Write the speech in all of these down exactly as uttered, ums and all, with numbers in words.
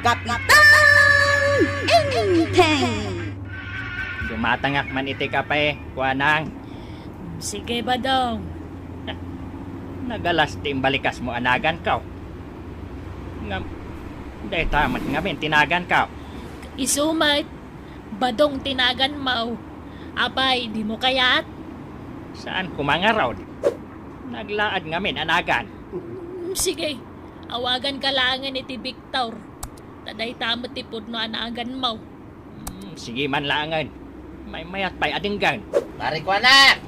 Kapitan Enteng! Gumatangak man iti kape, kuanang. Sige, Badong. Nagalas ti imbalikasmo a naganko. Ngem, dayta met ngamin ti naganko. Isu met, Badong ti naganmo. Apay, dimo kayat? Saan koma ngarud? Naglaad ngamin a nagan. Mm, sige, awaganka laengen iti Victor. Ta dayta met ti pudno a naganmo. Mm, sige man laengen. Maymayat pay a denggen. Pare kuanak,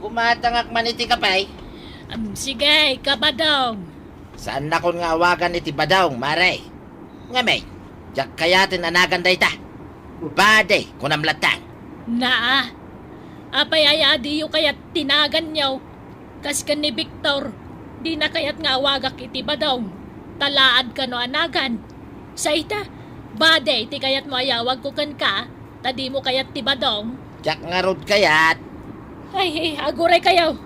gumatangak man iti kape. Mm, sige, ka Badong. Saannakon nga awagan iti Badong, mare. Ngamin, diak kayaten a nagan dayta. Badi, kunam latta. Naa, apay aya a diyo kayat ti naganyo? Kas ken ni Victor, dina kayat nga awagak iti Badong, ta laad kano a nagan. Sa ita, badi ti kayatmo a yawagko kenka, ta dimo kayat ti Badong. Diak ngarud kayat. Ay, ay, aguraykayo.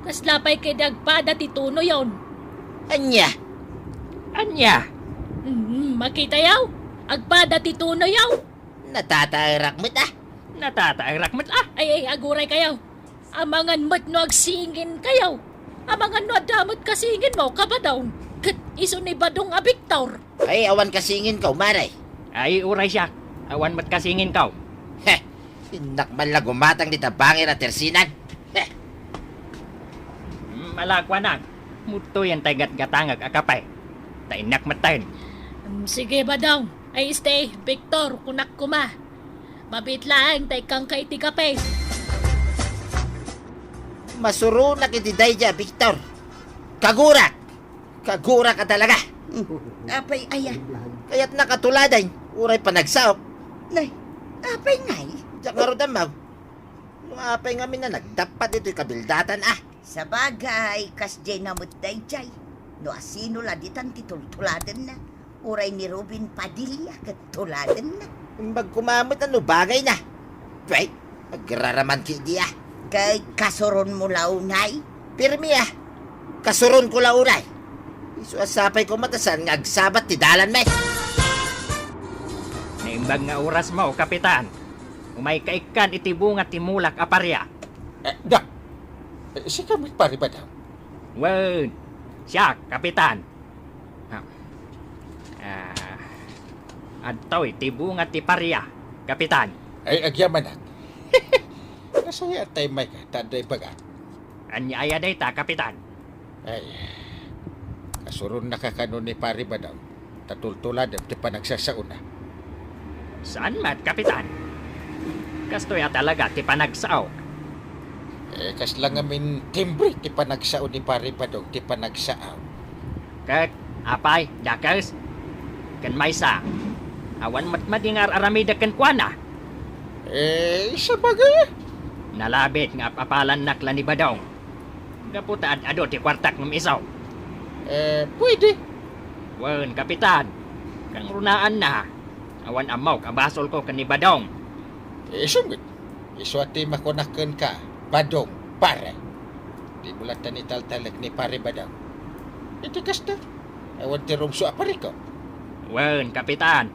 Kasla pay ketdi agpada ti tunoyon. Ania? Ania? Mm, makitayo. Agpada ti tunoyo. Natataerak met, a. Natataerak met, a. Ay, ay, aguraykayo. Amangan met no agsinginkayo. Amangan no adda met kasinginmo, ka Badong. Ket isu ni Badong a Victor. Ay, awan kasinginko, mare. Ay, uray siak. Awan met kasinginko. Heh, innak man la gumatang dita bangir a tersinan. Heh. Mm, ala, kuanak. Mudtoyen tay gatgatangek a kape. Ta innak metten. Mm, sige, Badong. Ay, stay, Victor, kunak koma. Mabiit laeng ta ikkangka iti kape. Masuronak iti daydiay a Victor. Kagurak! Kagurak a talaga! Apay aya? Kayatnak a tuladen, uray panagsaok. Nay, apay ngay? Diak ngarud ammo. No apay ngamin a nagdappat ditoy kabildatan, a. Sabagay, kasdiay na met daydiay. No asino la ditan ti tultuladenna? Uray ni Robin Padilla ket tuladenna. Imbag koma met a no bagayna. Pwet, agraraman ketdi, a. Ket kasuronmo la unay? Pirmi, a. Kasuronko la unay. Isu a sapay koma ta saan nga agsabat ti dalanmi. Naimbag nga orasmo, Kapitan. Umayka ikkan iti bunga ti mulak a paria. Eh, da. Eh, sika met, Pare Badong? Wen, siak, Kapitan. Ah, ah, adtoy ti bunga ti paria, Kapitan. Ay, agyamanak. Nasayaat tay mayka, ta adda ibagak. Ania aya dayta, Kapitan? Ay, kasuronnaka kano ni Pare Badong, ta tultuladem ti panagsasaona. Saan met, Kapitan? Kastoy a talaga ti panagsao. Eh, kasla ngamin timbre ti panagsao ni Pare Badong ti panagsao. Ket, apay, dakes? Ken maysa, awan met madi nga ar-aramidek kenkuana? Eh, sabagay. Nalabit nga ap-apalannak la ni Badong. Gapu ta ad-adu ti kuartak ngem isu. Eh, pwede. Wen, Kapitan. Kangrunaanna. Awan ammok a basolko ken ni Badong. Eh, isu met. Isu a ti makunak kenka, Badong, pare. Dimo latta italtalek ni Pare Badong. Iti kasta, awan ti rumsua a parikko. Wen, Kapitan.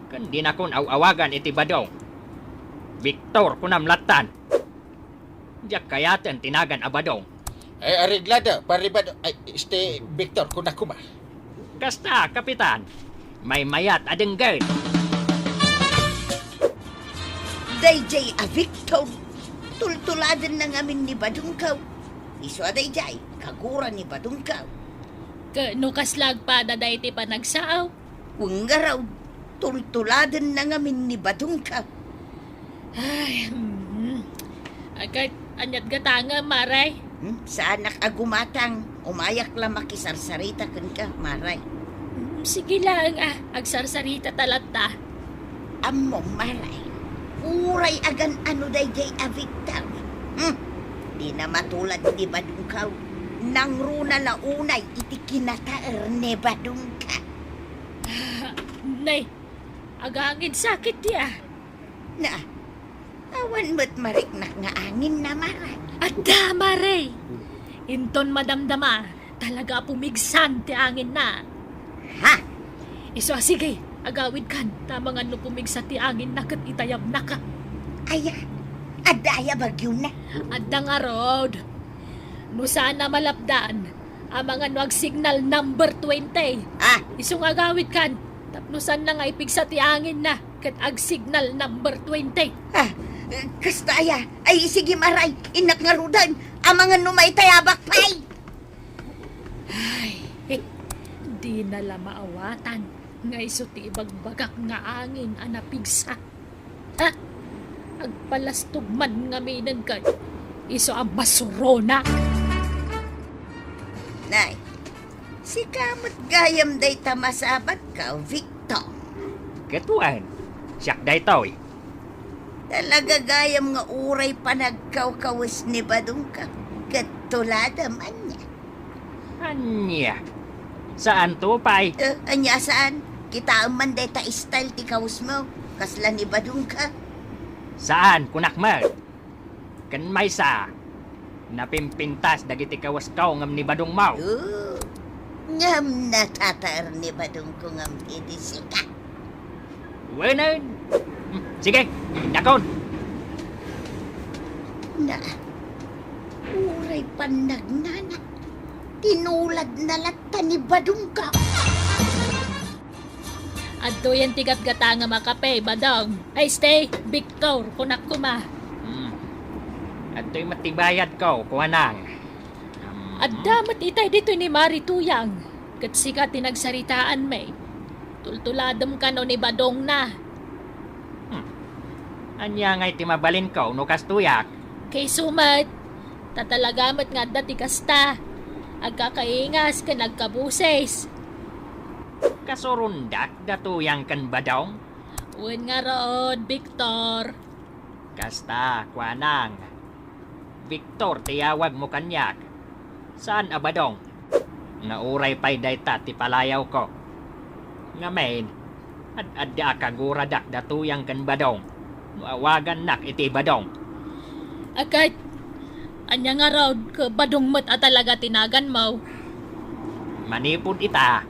Ken dinakon aw-awagan iti Badong. Victor, kunam lattan. Diak kayaten ti nagan a Badong. Ay, areglada, Pare Badong. Ay, este, Victor, kunak koma. Kasta, Kapitan. Maymayat a denggen. Daydiay a Victor, tultuladenna ngamin ni Badongko. Isu a daydiay, kagura ni Badongko. Ket no kasla agpada daytoy panagsao? Wen ngarud, tultuladenna ngamin ni Badongko. Ay, mm. Agay, aniat gatangem, Mare? Hmm? Saanak a gumatang. Umayak la makisarsarita kenka, Mare. Mm, sige laeng a, agsarsarita ta latta. Ammom, Mare, uray agan-ano daydiay a Victor. Hmm? Dina matulad ni Badongko. Nangruna la unay iti kinataer ni Badongko. Nay, agangid sakit dia. Na, awan met mariknak nga anginna, Mare. Adda, Mare. Inton madamdama, talaga a pumigsan ti anginna. Ha? Isu a, sige, agawidkan, ta amangan no pumigsa ti anginna ket itayabnaka. Aya, adda aya bagyona? Adda ngarud. No saan a malapdan, amangan no agsignal number twenty. Ah. Isu nga agawidkan, tapno saanna nga ipigsa ti anginna ket agsignal number twenty. Ah, kasta aya. Ay, sige, maray, innak ngaruden, amangan no maitayabak pay. Ay, dina la maawatan nga isu ti ibagbagak nga angin a napigsa. Ha? Agpalastog man ngaminen ket isu a masurona. Nay, sika met gayam dayta masabatko, Victor. Ket wen, siak daytoy. Talaga gayam nga uray panagkawkawes ni Badongka ket tuladem, ania? Ania? Saanto pay? Eh, ania saan? Kitaem man dayta style ti kawesmo, kasla ni Badongka. Saan, kunak met. Ken maysa, napimpintas dagiti kawesko ngem ni Badongmo. Oh, ngem natataer ni Badongko ngem iti sika. Wenen. Hmm, sige, indakon. Na, uray pannagnana, tinuladna latta ni Badongko. Adtoyen ti gatgatangem a kape, Badong. Ay, stay, Victor, kunak koma. Hmm. Adtoy met ti bayadko, kuanang. Hmm. Adda met itay ditoy ni Mari Tuyang, ket sika ti nagsaritaanmi. Tultuladem kano ni Badongna. Hmm. Ania ngay ti mabalinko no kastoyak? Kayso met, ta talaga met nga adda ti kasta. Agkakaingas ken agkabusis. Kasurondak da Tuyang ken Badong? Wen ngarud, Victor. Kasta, kuanang. Victor ti yawagmo kaniak. Saan a Badong. Nga uray pay dayta ti palayawko. Ngamin, ad-adda a kaguradak da Tuyang ken Badong no awagannak iti Badong. Agay, ania ngarud, ket Badong met a talaga ti naganmo? Manipud ita,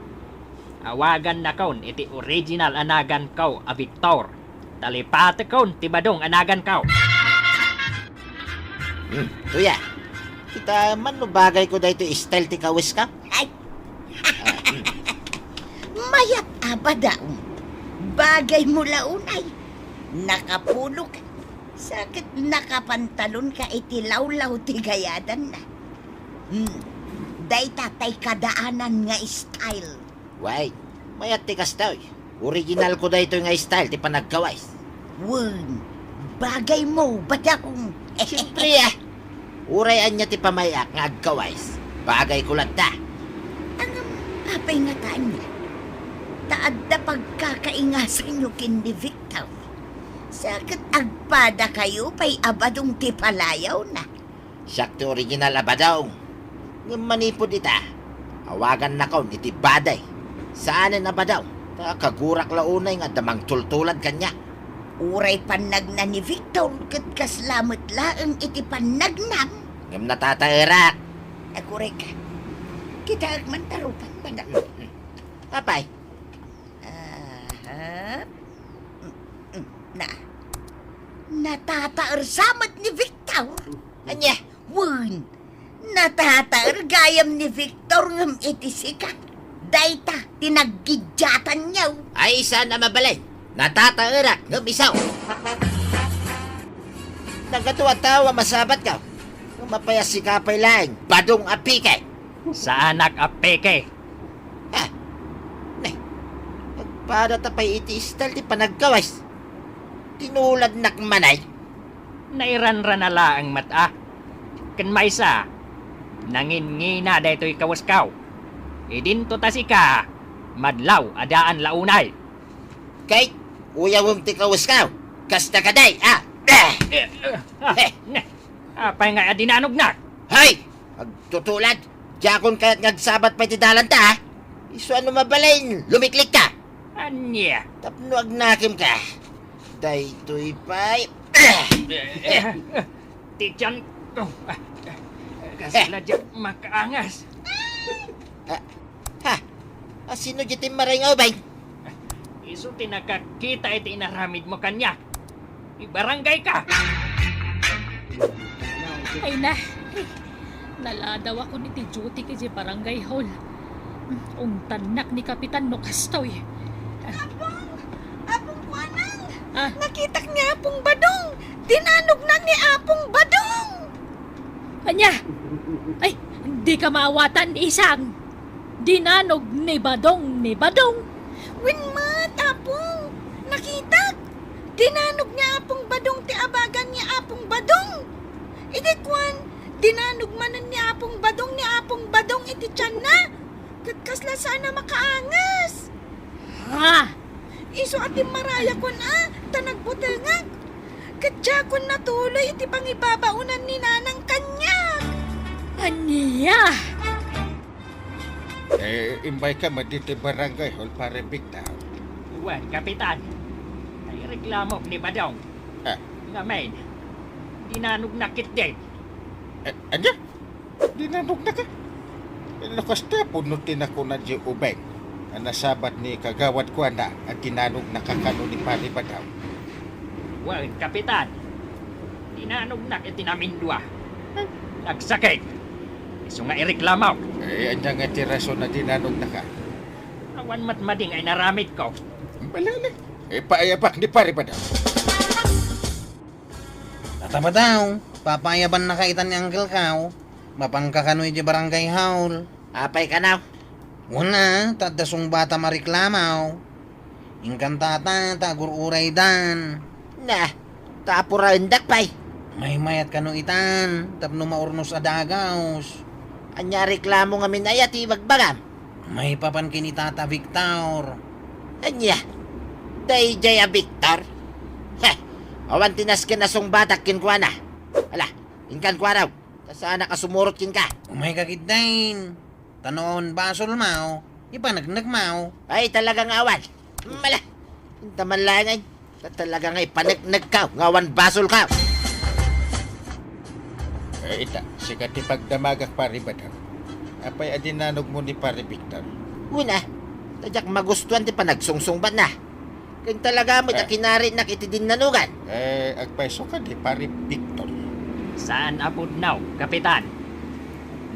awagannakon iti original a naganko a Victor. Talipatekon ti Badong a naganko. Hmm, Tuya, kita man no bagayko daytoy style ti kawesko? Ay! Ah, hmm. Mayat a Badong. Bagaymo la unay. Nakapulo ka. Sa ket nakapantalon ka iti lawlaw ti gayadanna. Hmm, dayta tay kadaanan nga style. Way, mayat ti kastoy. Originalko daytoy nga style ti panagkawes. Wen, bagaymo, Badong. Siempre, ah. Uray ania ti pamay-ak nga agkawes, bagayko latta. Ngem, apay ngata ania? Ta adda pagkakaingasanyo ken ni Victor. Sa ket agpadakayo pay a Badong ti palayawna. Siak ti original a Badong. Ngem manipud ita, awagannakon iti baday. Saanen a Badong, ta kagurak la unay nga adda mangtultulad kaniak. Uray pannagna ni Victor ket kasla met laeng iti pannagnam. Ngem natataerak. Agurayka. Kitaek man ta rupan, Badong. Apay? Aha. Mm, mm, na. Natataer sa met ni Victor. Ania? Wen, natataer gayam ni Victor ngem iti sika. Dayta ti naggidiatanyo. Ay, saan a mabalin. Natataerak ngem isu. Nagadu a tao a masabatko. Ngem apay a sika pay laeng, Badong a peke. Saanak a peke. Ah, ne, agpadata pay iti style ti panagkawes. Tinuladnak manay. Nairanrana laeng met a. Ken maysa, nangingina daytoy kawesko. Idinto ta sika, madlaw a daan la unay. Kay, uyawem ti kawesko. Kasta kadi, ah. Eh, eh, ah, eh. Ne, apay nga a dinanognak? Hay! Agtutulad! Diakon kayat nga agsabat pay ti dalanta, ha? Isu a no mabalin, lumiklikka! Ania? Tapno agnakemka. Daytoy pay. Eh, eh, ti tiyan ko. Kasla diak makaangas. Ah, ha? Asino diay timmaray nga ubing? Isu ti nakakita iti inaramidmo kaniak. Ibarangayka! Ay na, ay, naladawakon iti duty idiay barangay hall. Ungtannak ni Kapitan no kastoy. Apong! Apong Kuanang! Ah? Nakitak ni Apong Badong! Dinanogna ni Apong Badong! Ania? Ay, dika maawatan, isang! Dinanog ni Badong ni Badong. Wen met, Apong. Nakitak. Dinanog ni Apong Badong ti abagan ni Apong Badong. Idi kuan, dinanog manen ni Apong Badong ni Apong Badong iti tianna. Ket kasla saan a makaanges. Ha? Isu a timmarayakon a, ta nagbutengak. Ket diakon natuloy iti pangibabaonan ni Nanang kaniak. Ania? Eh, imbayka met ditoy barangay hall, Pare Victor. Wen, Kapitan. Naireklamok ni Badong. Ah. Ngamin, dinanogna ketdin. Eh, ania? Dinanogna ka? Eh, no kasta, pudno ti nakuna diay ubing a nasabat ni Kagawad Kuana a dinanogna ka kano ni Pare Badong. Wen, Kapitan. Dinanognak iti namindua. Nagsakit. Isu nga ireklamok. Eh, ania nga ti rason a dinanogna ka? Awan met madi nga inaramidko. Balala. Eh, paayabak ni Pare Badong. Tata Badong, papaayabannaka itan ni Uncle Kao. Mapanka kano idiay barangay hall. Apay kano? Wen a, ta adda sungbatam a reklamo. Inkan tata, ta agur-uraydan. Na, ta apuraendak pay. Maymayat kano itan, tapno maurnos a dagus. Ania a reklamo ngamin aya ti ibagbagam? Maipapan ken ni Tata Victor. Ania? Daydiay a Victor? Heh, awan ti nasken a sungbatak kenkuana. Ala, inkan kuaraw. Ta saanak a sumurot kenka. Umayka ketdin. Ta no awan basolmo, ipaneknekmo. Ay, talaga nga awan. Mala. Inta man laeng, ta talaga nga ipaneknekko nga awan basolko. Eh, ita, sika ti pagdamagak, Pare Badong. Apay a dinanogmo ni Pare Victor? Wen a, ta diak magustuan ti panagsungsungbatna. Ken talaga met a Eh. kinarinak iti dinnanogan. Eh, agpayso kadi, Pare Victor. Saan a pudno, Kapitan.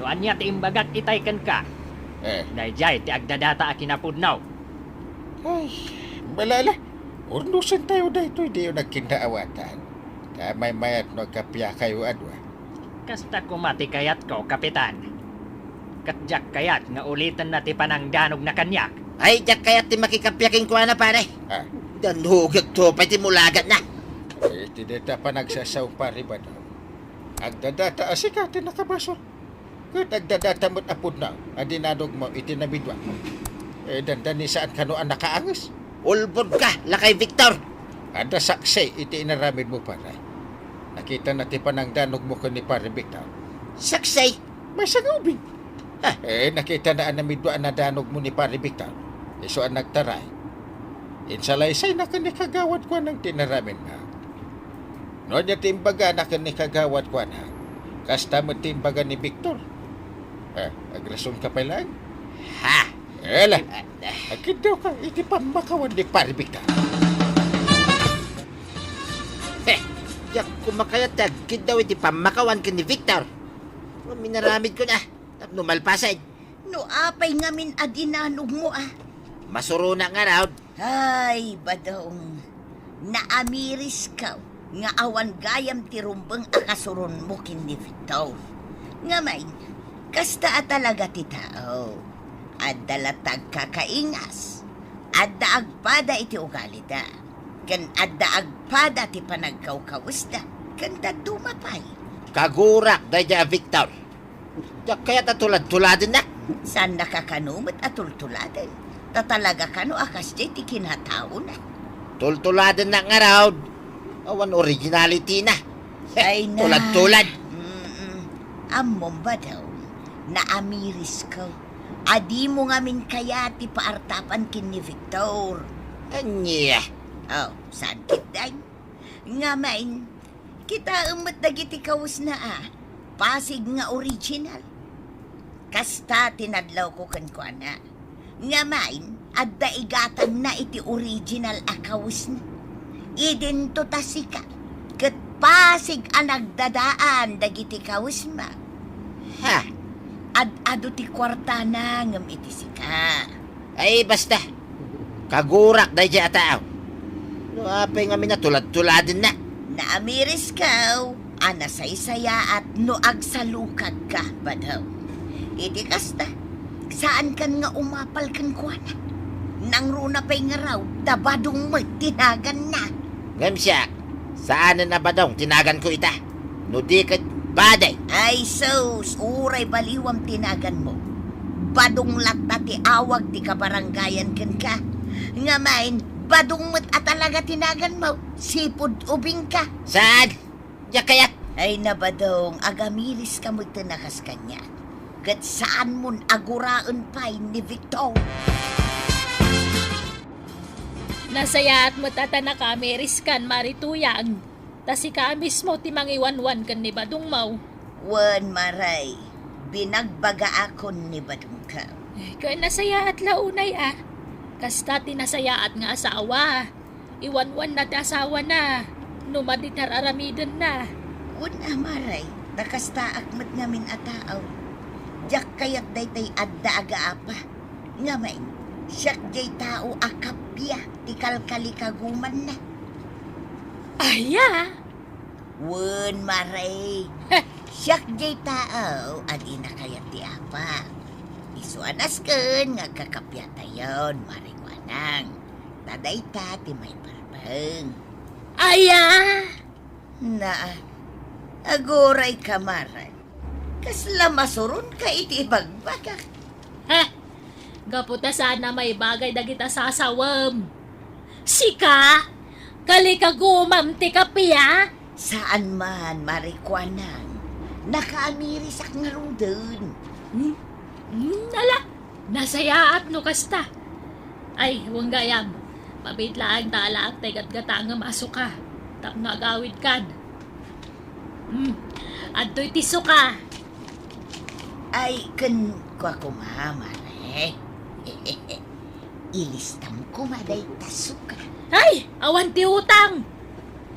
No ania ti imbagak itay kenka, Eh. daydiay ti agdadata a kinapudno. Ay, balala. Urnosentayo daytoy, diyo nagkinnaawatan. Ta maymayat no agkapiakayo a dua. Kasta koma ti kayatko, Kapitan. Ket diak kayat nga ulitenna ti panangdanogna kaniak. Ay, diak kayat ti makikappia kenkuana, pare. Ah. Danhugekto pay ti mulagatna. Iti dayta a panagsasao, Pare Badong. Agdadata a sika ti nakabasol. Ket agdadata met a pudno a dinanogmo iti namindua. Eh, dandani saan kano a nakaanges. Ulbodka, lakay Victor! Adda saksi iti inaramidmo, pare. Nakitana ti panangdanogmo ken ni Pare Victor. Saksi? Maysa nga ubing. Ah. Eh, nakitana a namindua a nadanogmo ni Pare Victor. Isu a nagtaray. Insalaysayna ken ni Kagawad Kuanang ti inaramidna. No ania ti imbagana ken ni Kagawad Kuana, kasta met ti imbaga ni Victor. Eh, agrasonka pay laeng? Ha? Ela, agkiddawka iti pammakawan ni Pare Victor. He, diak koma kayat ti agkiddaw iti pammakawan ken ni Victor. Minaramidkon a, tapno malpasen. No apay ngamin a dinanogmo a? Masuronak ngarud. Ay, Badong, naamirisko nga awan gayam ti rumbeng a kasuronmo ken ni Victor. Ngamin, kasta a talaga ti tao. Adda latta agkakaingas, adda agpada iti ugalida, ken adda agpada ti panagkawkawesda, ken dadduma pay. Kagurak daydiay a Victor. Diak kayat a tulad-tuladennak. Saannaka kano met a tultuladen. Ta talaga kano a kasdiay ti kinataona. Tultuladennak ngarud. Awan originality na. Ay na. Tulad-tulad. Mm-mm. Ammom, Badong, naamirisko a dimo ngamin kayat ti paartapan ken ni Victor. Ania? Oh, saan ketdin? Ngamin, kitaem met dagiti kawesna a pasig nga original. Kasta ti nadlawko kenkuana. Ngamin, Adda igatangna iti original a kawesna. Idinto ta sika, ket pasig a nagdadaan dagiti kawesna. Ha? Ad-adu ti kuartana ngem iti sika. Ay, basta. Kagurak daydiay a tao. No apay ngamin a tulad-tuladenna. Naamiriskaw a nasaysayaat no agsalukagka, Badong. Iti kasta, saankan nga umapal kenkuana. Nangruna pay ngarud ta Badong met ti naganna. Ngem siak, saanen a Badong ti naganko ita. No di ket Baday. Ay sus, uray baliwam ti naganmo. Badong latta ti awag ti kabarangayan kenka. Ngamin, Badong met a talaga ti naganmo. Sipud ubingka. Saan? Diak kayat. Ay na, Badong, agamiriska met a kas kaniak. Ket saanmon a guraen pay ni Victor. Nasayaat met a ta nakaamiriskan, Mari Tuyang. Ta sika a mismo ti mangiwanwan ken ni Badongmo. Wen, Mari, binagbagaakon ni Badongko. Ket nasayaat la unay a. Kasta ti nasayaat nga asawa. Iwanwanna ti asawana no madi ti ar-aramidenna. Wen a, Mari, ta kastaak met ngamin a tao. Diak kayat daytoy adda agaapa. Ngamin, siak diay tao a kappia ti kalkalikagumanna. Aya? Wen, Mari. Siak diay tao a dina kayat ti apa. Isu a nasken nga agkakappiatayon, Mari Kuanang. Ta dayta ti maiparbeng. Aya? Naa, agurayka, Mari. Kasla masuronka iti ibagbagak. Heh! Gapu ta saan a maibagay dagita sasawem. Sika? Kalikagumam ti kappia? Saan man, Mari Kuanang. Nakaamirisak ngaruden. Hmm? Hmm, ala, nasayaat no kasta. Ay, wen gayam. Mabiit laeng ta alaak tay gatgatangem a suka. Tapno agawidkan. Hmm, adtoy ti suka. Ay, ken kua koma, Mari. Ilistam koma dayta suka. Ay, awan ti utang.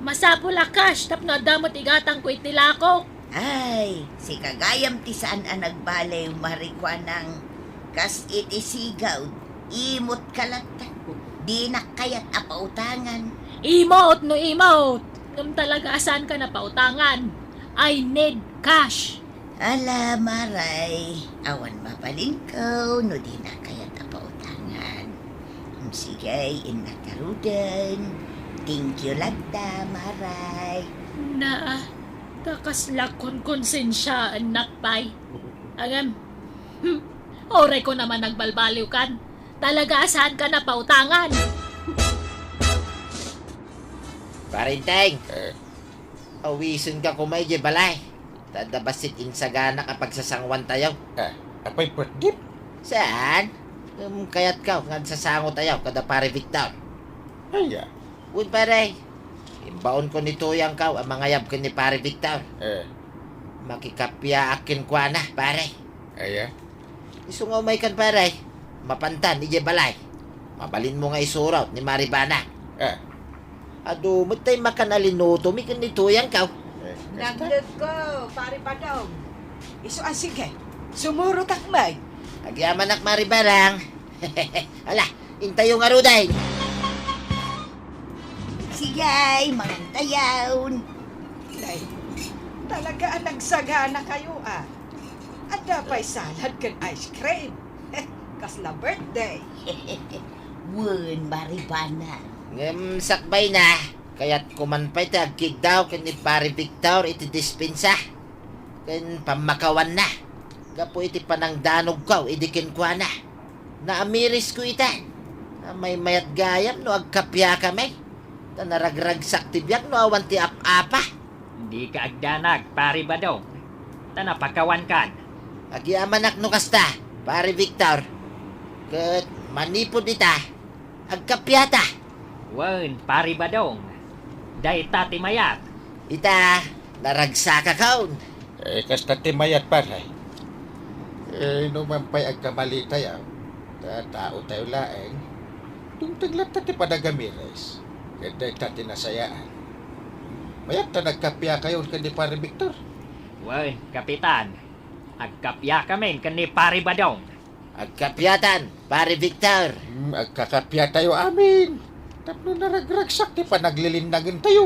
Masapul a cash tapno adda met igatangko iti lakok. Ay, sika gayam ti saan a nagbaliw, Mari Kuanang. Kas iti sigawd, imotka latta. Dinak kayat a pautangan. Imot no imot. Ngem talaga a saankan a pautangan. I need cash. Ala, Mari, awan mabalinko no dina kayat a pautangan. Sige, innak ngaruden. Thank you latta, Mari. Naa, ta kasla konkonsensiaennak pay. Ngem, hmm, urayko naman nagbalbaliwkan. Talaga a saankan a pautangan. Pare Enteng, eh, awisenka koma idiay balay. Ta adda bassit insaganak a pagsasangoantayo. Ah, apay birthday? Saan? Ngem kayatko nga agsasangotayo kada Pare Victor. Aya? Wen, pare. Imbaonko ni Tuyangko a mangayab ken ni Pare Victor. Eh. Makikappiaak kenkuana, pare. Aya? Isu nga umaykan, pare. Mapantan idiay balay. Mabalinmo nga isurot ni Mari Banang. Ah. Adu met tay makan a linutomi ken ni Tuyangko. Eh, kasta? Nagdetko, Pare Badong. Isu a, sige. Sumurotak met. Agyamanak, Mari Banang. Ala, intayo ngaruden. Sige, mangantayon. Nay, talaga a nagsaganakayo, a. Adda pay salad ken ice cream. Kasla birthday. Wen, Mari Banang. Ngem sakbayna, kayatko man pay ti agkiddaw ken ni Pare Victor iti dispensa ken pammakawanna gapu iti panangdanogko idi kenkuana. Naamirisko ita. A, maymayat gayam no agkappiakami. Ta naragragsak ti biag no awan ti ap-apa. Dika agdanag, Pare Badong, ta napakawankan. Agyamanak no kasta, Pare Victor. Ket manipud ita, agkappiata. Wen, Pare Badong, dayta ti mayat. Ita, naragsakakon. Eh, kasta ti mayat, pare. Eh, no man pay agkamali tayo, Tao tayo laeng. Tungteng latta ti panagamiris. Ket dayta ti nasayaan. Mayat ta nagkapiakayon ken ni Pare Victor. Wen, Kapitan. Agkapiakamin ken ni Pare Badong. Agkapiatan, Pare Victor. Hmm, agkakapiatayo amin. Tapno naragragsak ti panaglilinnangen tayo.